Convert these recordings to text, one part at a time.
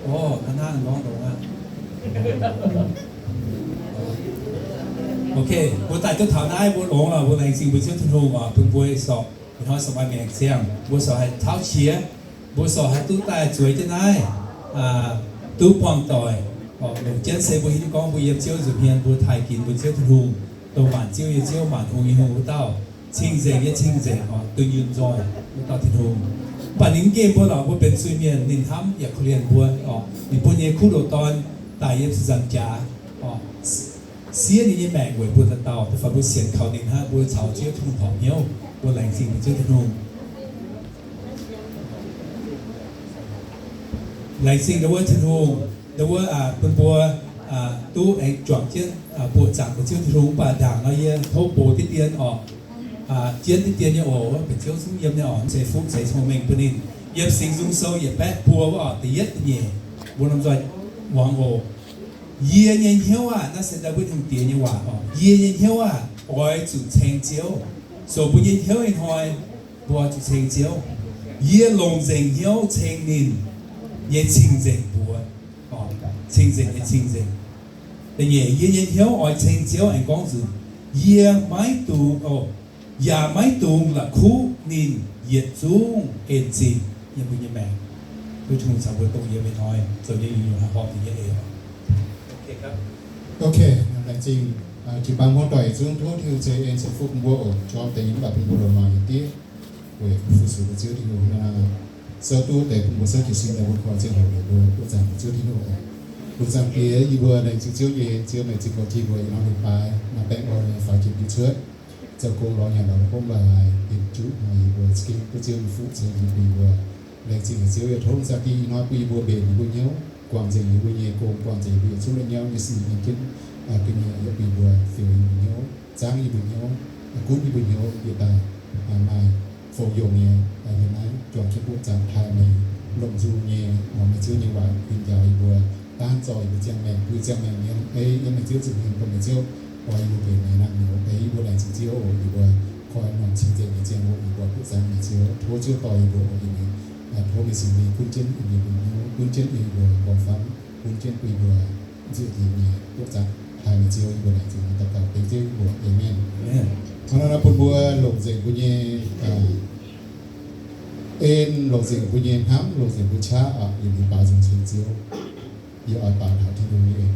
Orv, hnangv naaiv gorngv longx aqv. Ok, mbuo daaih duqv taux naaiv mbuo longx lorqc. Mbuo laengz zingh mbuo Ziouv Tin-Hungh oc, bun mbuo sorc ih hnoi sorc maaih maengc ziangh, mbuo sorc haih tauv qiex, mbuo sorc haih duqv daaih zueiz jienv naaiv, duqv buangh doic. Longc jienv se mbuo hiuv duqv gorngv mbuo yiem Ziouv nzuih hmien mbuo taaih ginx mbuo Ziouv Tin-Hungh, dongh maanc ziouv nyei Ziouv, maanc hungh nyei hungh wuov dauh, cing-nzengc nyei cing-nzengc oc, dunh yunh nzoih wuov dauh Tin-Hungh. Mv baac ninh mv nqemh mbuo lorqc, mbuo benx zuiz-mienh, ninh hnamv yaac korv-lienh mbuo oc. Ninh bun nyei kuv ndoqc dorn daaih yiem ziepc nzaangc jaax oc, siev ninh nyei maengc weic mbuo dauh dauh. Da'faanh mbuo sienx kaux ninh hnangv, mbuo caux Ziouv Tin-Hungh horpc hnyouv. Mbuo laengz zingh mbuo Ziouv Tin-Hungh. Laengz zingh ndau wuov Tin-Hungh, ndau wuov bun mbuo duqv aengx juangc jienv buoqc zaangc mbuo Ziouv Tin-Hungh. Mv baac ndaangc nor yie tov bouc diqv dien oc, jienv diqv dien nyei oc, benx Ziouv zungv yiem nyei oc, ceix fuqv ceix cong-mengh bun ninh. Yiem Singx Nzung Sou yietc baeqv buo wuov oc, da'yietv da'nyeic, mbuo lomh nzoih muangx oc. Yie nyei hnyouv aah! Naaiv se Ndaawitv Hungh Diex nyei waac oc. Yie nyei hnyouv aah! Oix zuqc ceng Ziouv. Zoux mbuo nyei hnyouv nyei hnoi, mbuo oix zuqc ceng Ziouv. Yie longc nzengc hnyouv ceng ninh nyei cing-nzengc mbuox. Cing-nzengc nyei cing-nzengc. Da'nyeic, yie nyei hnyouv oix ceng Ziouv aengx gorngv nzunc. Yie maiv dungx, yaac maiv dungx la'kuqv ninh yietc zungv en zingh yiem mbuo nyei maengc. Duqv Tin-Hungh caux mbuo dongh yie mingh hnoi zoux nyei nyungc-nyungc haih horpc ninh nyei eix. Ok, laengz zingh jiu-baang muoz-doic zungv, tov Tin-Hungh ceix en ceix fuqv bun mbuo oc. Jorm deix nyei mv baac bun mbuo longc noic yietc diqv weic fu-sux mbuo Ziouv Tin-Hungh. Sou duqv deix bun mbuo souv jiez sin daaih mbuo korv ziangh hoc weic mbuo buoqc zaangc mbuo Ziouv Tin-Hungh oc. Lungh zaangc Diex, yie mbuo laengz zingh Ziouv nyei, Ziouv meih zingh gorx jienv mbuo ih hnoi leiz-baaix maaih baengh orn nyei faaux jiex mbuo cuotv zoux gong lorz nyanc lorz hopv lorz haaix, bieqc juqv hnoi yie mbuo za'gengh duqv Ziouv nyei fuqv ceix bun yie mbuo. Laengz zingh haic Ziouv, yie tov lungh zaangc Diex ih hnoi bun yie mbuo mbenc yie mbuo hnyouv, guangc nzengc yie mbuo nyei gong, guangc nzengc yie mbuo yietc zungv nyei hnyouv nyei sin nyei jienv, bun yie mbuo fiou yie mbuo hnyouv, zaangv yie mbuo hnyouv, gunv yie mbuo hnyouv, bieqc daaih maaih fou yongh nyei yiem naaiv juangc jienv buoqc zaangc taaih meih lomh nzoih nyei, muangx meih Ziouv nyei waac, huin njaaux yie mbuo, daanv zorc yie mbuo ziangh maengc, bun ziangh maengc yiem ei yiem meih Ziouv nzuih hmien, bun meih Ziouv oix yie mbuo benx meih naamh nyouz. Ei yie mbuo laengz zingh Ziouv oc, yie mbuo koi norm cing-nzengc nyei ziangh hoc yie mbuo buoqc zaangc meih Ziouv. Tov Ziouv dorh yie mbuo oc, yie mbuo tov meih Singx Lingh gunv jienv yie mbuo hnyouv, gunv jienv yie mbuo gorngv famv, gunv jienv bun yie mbuo nzuih hmien nyei buoqc zaangc taaih meih Ziouv. Yie mbuo laengz zingh daux gaux dengv Ziouv yie mbuo. Aamen. Hnangv naaiv bun mbuo longc nzengc mbuo nyei, en longc nzengc mbuo nyei hnamv, longc nzengc mbuo qaqv oc, yie mbuo baaux nzung ceng Ziouv. Yie oix baaux taux Tin-Hungh nyei en.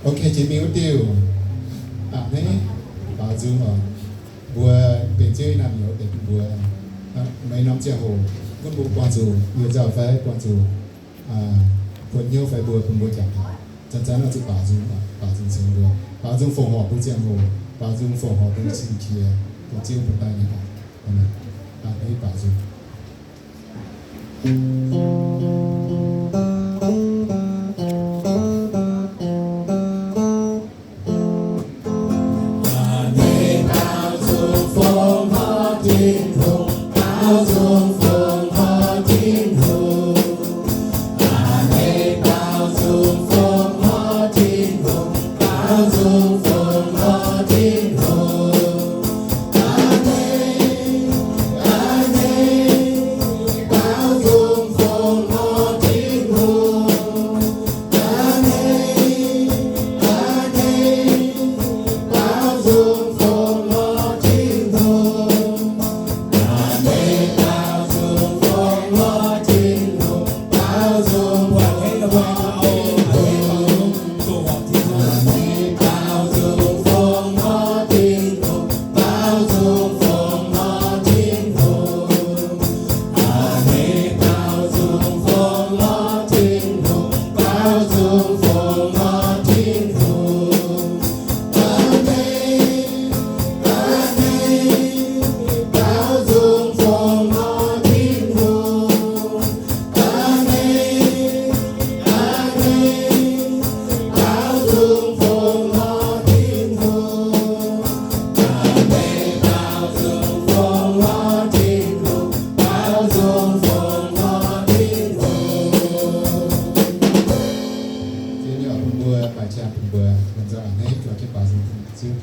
Ok, jiex mingh wuov diuh, a'hneiv baaux nzung oc. Mbuo benx Ziouv nyei naamh nyouz deix bun mbuo, meih norm ziangh hoc gunv mbuo buangh zuqc yuoqc nzauh fai buangh zuqc buonc hnyouv fai mbuo bun mbuo jangx taux, zanc-zanc oix zuqc baaux nzung, baaux nzung ceix mbuo, baaux nzung fongc horc mbuo ziangh hoc, baaux nzung fongc horc mbuo nyei cing-qiex, dongh Ziouv bun daaih nyei oc. A'hneiv baaux nzung. Ziouv nyei oc, bun mbuo maaih qangx bun mbuo lomh nzoih a'hneiv juangc jienv baaux nzung Ziouv,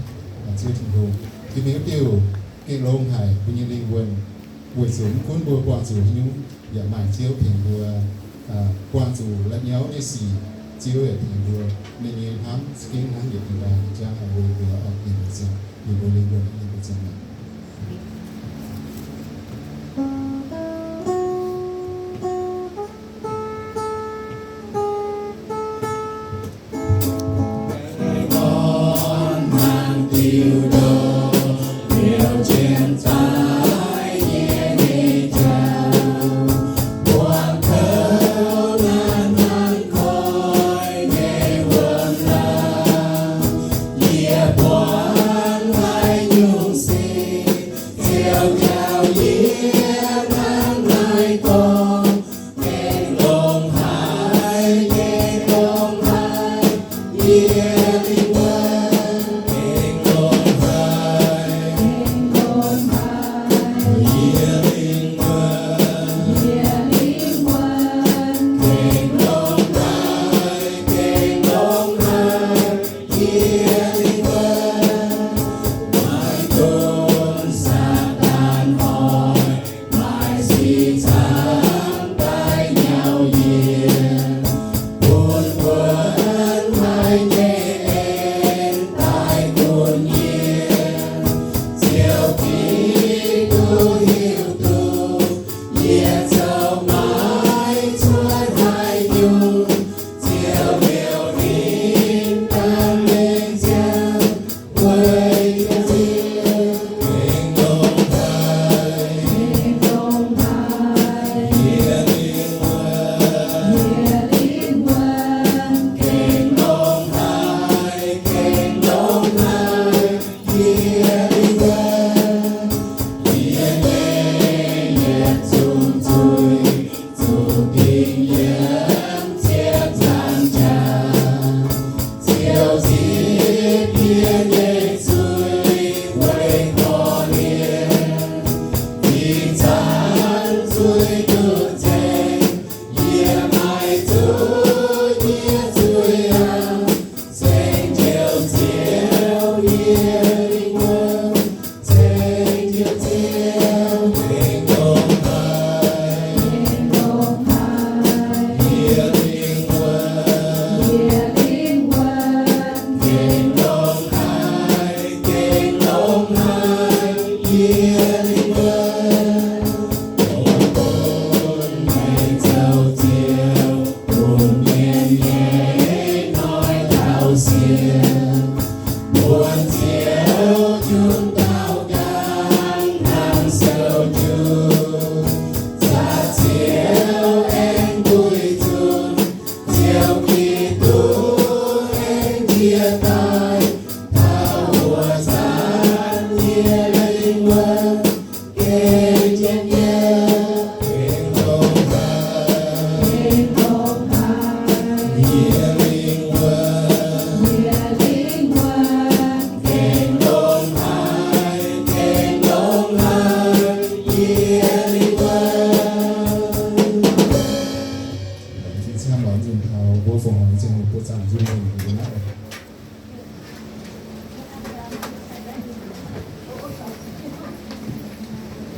Ziouv Tin-Hungh. Jiex mingh wuov diuh gengh longx haic mbuo nyei lingh wuonh, weic zuqc mv gunv mbuo buangh zuqc haaix nyungc, yaac maaih Ziouv tengx mbuo buangh zuqc la'nyauv nyei sic. Ziouv yaac tengx mbuo, ninh nyei hnamv za'gengh hnangv yietc deix daaih jangx haic mbuo, mbuo oix bieqc mbuo ziangh, bieqc mbuo lingh wuonh, bieqc mbuo ziangh maengc.